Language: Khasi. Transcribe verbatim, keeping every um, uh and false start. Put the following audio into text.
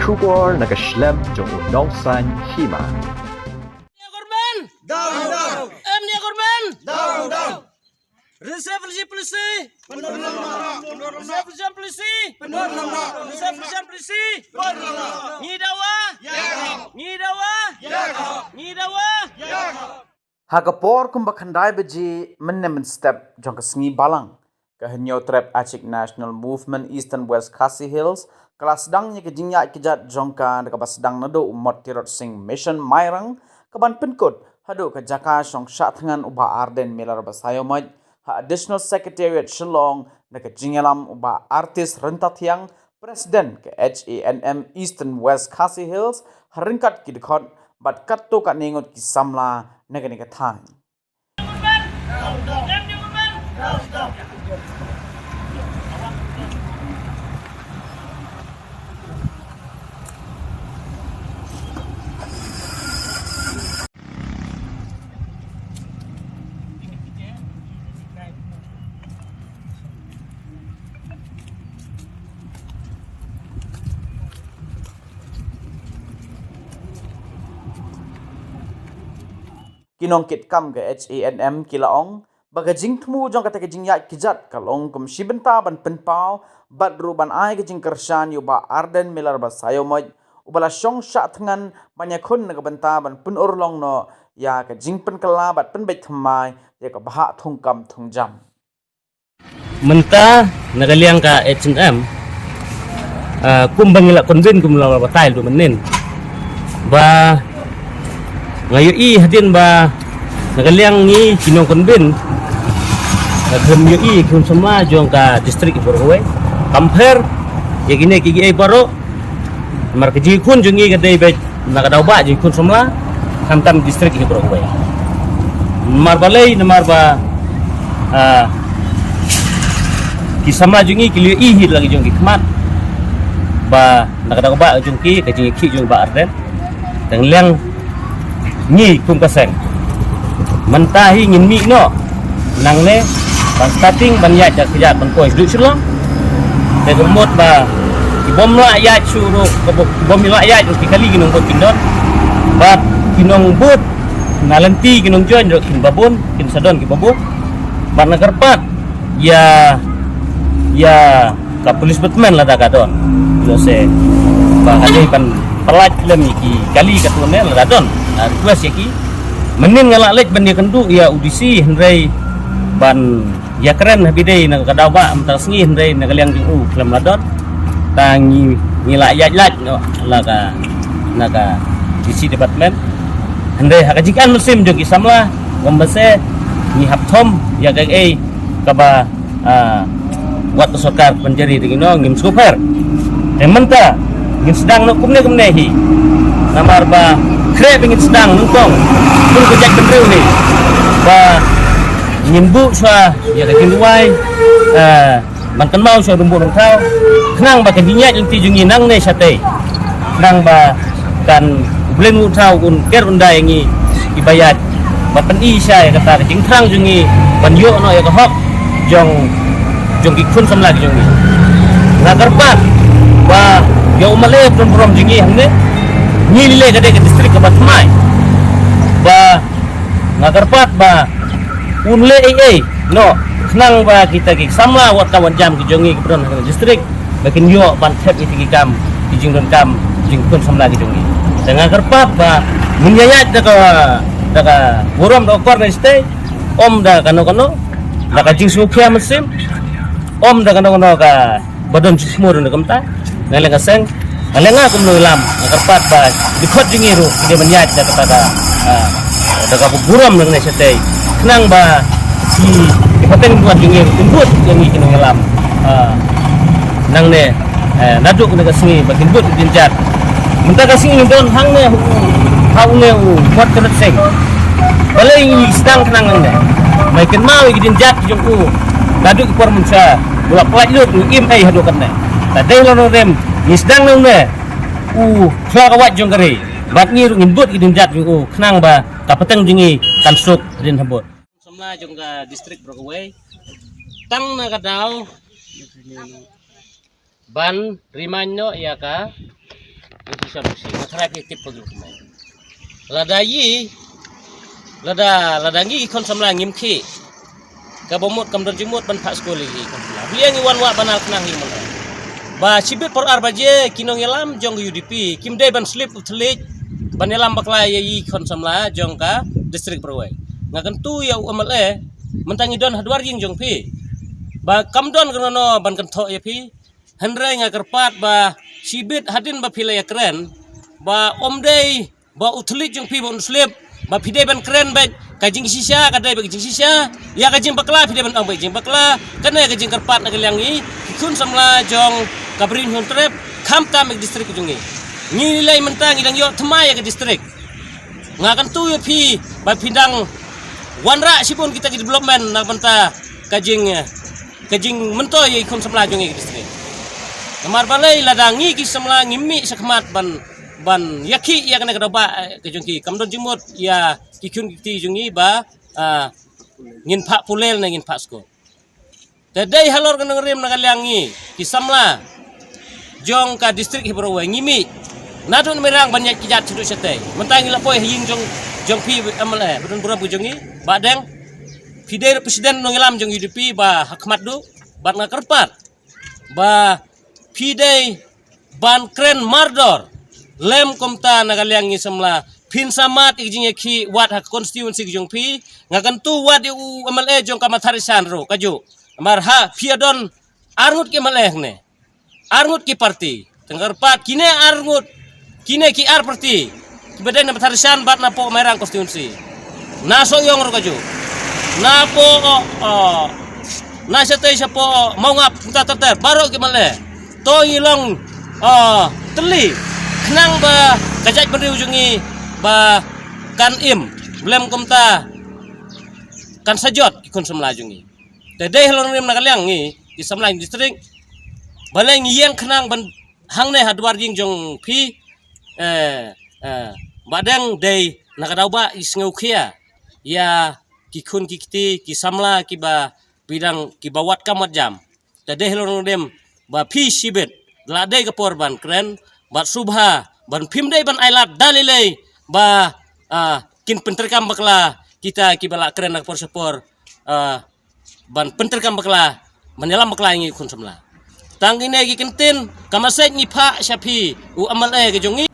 Khubor na ka shlem jong u nongsan hima. Nia Gorman! Down, down! Em Nia Gorman! Down, down! Reserve Policy! Reserve Policy! Reserve Policy! Ngi dawa! Ngi dawa! Ngi dawa! Ha ka por kumba khyndai baje mynne mynstep jong ka sngi Balang, ka Hynñiewtrep Achik National Movement Eastern West Khasi Hills ka la sdang ïa ka jingïaid kjat jong ka da kaba sdang naduh u Mot Tirot Sing Mission Mairang, kaban pynkut haduh ka jaka shong shah thngan u Bah Ardent Miller Basaiawmoit ha Additional Secretariat Shillong, da ka jingïalam u Bah Artist Ryntathiang, President ka H A N M Eastern West Khasi Hills, ha ryngkat ki dkhot bad katto katne ngut ki samla na kane ka thaiñ. Ki nongkitkam ka H A N M ki la ong ba ka jingthmu jong kata ka jingïaid kjat ka long kum shi bynta ban pynpaw bad ruh ban ai ka jingkyrshan ïa u Bah Ardent Miller Basaiawmoit, uba la shong shah thngan ban ïakhun na ka bynta ban pynurlong noh ïa ka jingpynkylla bad pynbeit thymmai ïa ka bhah thungkam thungjam. Mynta na ka liang ka H A N M, ah, kumba ngi la convene kumba la batai mynnin, ba nga ïohi hadien ba na ka liang ngi ki nong convene, ah, khlem ïohi khun samla jong ka district baroh kawei, compare ïa kine kiei baroh. Namar ka jingïakhun jong ngi ka dei beit na ka daw ba jingïakhun samla, khamtam district hi baroh kawei. Namar balei, namar ba, ah, ki samla jong ngi ki la ïohi hi la ki jong ki khmat ba na ka daw ba jong ki, ka jingïakhih jong Bah Ardent. Tang liang ngi kum ka seng. Mynta hi ngin mih noh nangne ban starting ban ïaid da ka ïaid ban poi sha Shillong. Te ka mut ba ki bym lah ïaid shuh ruh, ki bym lah ïaid ruh ki kali ki nongbud kin don. Bad ki nongbud na lynti ki nongjoin ruh kin babun, kin sa don ki babun. Bad na kyrpad ïa, ïa ka police department lada ka don. Ïoh se ba ka dei ban pynlait lem ïa ki kali katto ne lada don. Ah, request ïa ki. Mynnin nga la leit ban ïakynduh ïa u D C hynrei ban ïakren ha bidei na ka daw ba mynta sngi hynrei na ka liang jong u khlem la don. Ta ngi, ngi la ïaid lait noh la ka, na ka D C department. Hynrei ha ka jingkren mynsiem jong ki samla, kum ba se ngi hap thom ïa kaei kaba ah, wat ka sorkar pynjari dei kino ngim sngewpher. Te mynta ngin sdang noh kumne kumne hi. Namar ba khreh ba ngin sdang nyngkong kum ka jaitbynriew hi ba ngin buh shuwa ïa ka jingduwai, ah, ban kynmaw shuwa rumbuk rungthaw khnang ba ka jingïaid lynti jong ngi nangne shatei. Khnang ba kan U Blei un thaw un ker un da ïa ngi kiba ïaid ban pyni sha ïa kata ka jingthrang jong ngi ban ïoh noh ïa ka hok jong, jong ki khun samla ki jong ngi. Nga kyrpad ba ïa u M L A u don burom jong ngi hangne, ngi lei lei ka dei ka district kaba thymmai ba nga kyrpad ba un leh ei ei noh khnang ba kita ki samla wat ka wan jam ki jong ngi kiba don ha ka district ba kin ïoh ban thep ïa ki kam ki jingdonkam jingkhun samla ki jong ngi. Te nga kyrpad ba ngin ïaid da ka, da ka burom da ka kor na shatei, ym da kano kano, da ka jingsngewkhia mynsiem, ym da kano kano kaba don jingsngewkhia da kumta. Nga leh nga seng, nga leh nga kum nongïalam, nga kyrpad ba ki dkhot jong ngi ruh ki dei ban ïaid da kata ka, ah, da ka burom nangne shatei. Khnang ba ki, ki pateng buat jong ngi ruh kin bud ïa ngi ki nongïalam. Ah, nangne, eh, naduh kane ka sngi ba kin bud ki dienjat. Mynta ka sngi don hangne ha une u Mot Tirot Sing. Balei ngi sdang khnang nangne? Ba kynmaw ïa ki dienjat jong u. Naduh ki por mynshuwa u la pynlait lut, u im ei haduh katne. Ta dei la nongrem ngi sdang nangne u shuwa ka wait jong ka ri. Bad ngi ruh ngin bud ki dienjat jong u khnang ba ka pateng jong ngi kan suk hadien habud. Samla jong ka district baroh kawei, tang na ka daw ban remind noh ïa ka Ngi pisa pisa, nga tharai phi tip pagi kumai. Lada i, lada, lada ngi ki khun samla ngim khih, kaba mut kam don jingmut ban phah skul ïa ki khun samla. Balei ngi wan wah ban ai khnang ïa i man. Ba shibit por ar baje ki nongïalam jong ka U D P kim dei ban slip u thylliej ban ïalam bakla ïa i khun samla jong ka district Brawei. Nga kyntu ïa u M L A, mynta ngi don ha dwar ïing jong phi. Ba kam don kano kano ban kynthoh ïa phi. Hynrei nga kyrpad ba shibit hadien ba phi la ïakren, ba ym dei ba u thylliej jong phi ba un slip, ba phi dei ban kren beit ka jingshisha ka dei beit ka jingshisha, ïa ka jingbakla phi dei ban ong beit jingbakla. Kane ka jingkyrpad na ka liang ngi ki khun samla jong ka Bri Hynñiewtrep, khamtam ïa ka district jong ngi. Ngi lei mynta ngi dang ïoh thymmai ïa ka district. Nga kyntu ïa phi ba phi dang wanrah shibun kita ki development na ka bynta ka jing, ka jingmyntoi ïa ki khun samla jong ngi ka district. Namar balei lada ngi ki samla ngim mih shakhmat ban, ban ïakhih ïa kane ka daw ba, eh, ka jong ki, kam don jingmut ïa ki khun ki kti jong ngi ba, ah, ngin phah pule ne ngin phah skul. Te dei halor ka nongrim na ka liang ngi ki samla jong ka district hi Brawei ngi mih naduh na Mairang ban ïaid kjat shaduh shatei. Mynta ngi la poi ha ïing jong, jong phi M L A ba don burom ka jong ngi, Bah Deng. Phi dei president nongïalam jong U D P ba ha khmat duh, bad nga kyrpad ba phi dei ban kren mardor. Lem kumta na ka liang ngi samla phin sa mad ïa ka jingïakhih wat ha constituency ka jong phi. Nga kyntu wat ïa u M L A jong ka Mathar Isan ruh kajuh. Namar ha phi ïa don arngut ki M L A hangne, arngut ki party. Te nga kyrpad kine arngut, kine ki ar party kiba dei na Mathar Isan bad na poh Mairang constituency, na Sohiong ruh kajuh, na poh, oh, na shatei sha poh Mawngap, kumta ter ter baroh ki M L A. To ngi long, ah, tylli khnang ba ka jaitbynriew jong ngi ba kan im, lem kumta kan sa jot ki khun samla jong ngi. Te dei halor nongrim na ka liang ngi ki samla district, balei ngi ïeng khnang ban hangne ha dwar ïing jong phi, eh, eh, Bah Deng, dei na ka daw ba i sngewkhia ïa ki khun ki kti ki samla kiba phi dang kiba wat kam wat jam. Te dei halor nongrim ba phi shibit la dei ka por ban kren bad sngewbha ban phim dei ban ailad da lei lei ba, ah, kin pyntreikam bakla kita kiba la kren na ka por sha por, ah, ban pyntreikam bakla, ban ïalam bakla ïa ngi ki khun samla. Tang kine ki kyntien ka message ngi phah sha phi u M L A ka jong ngi.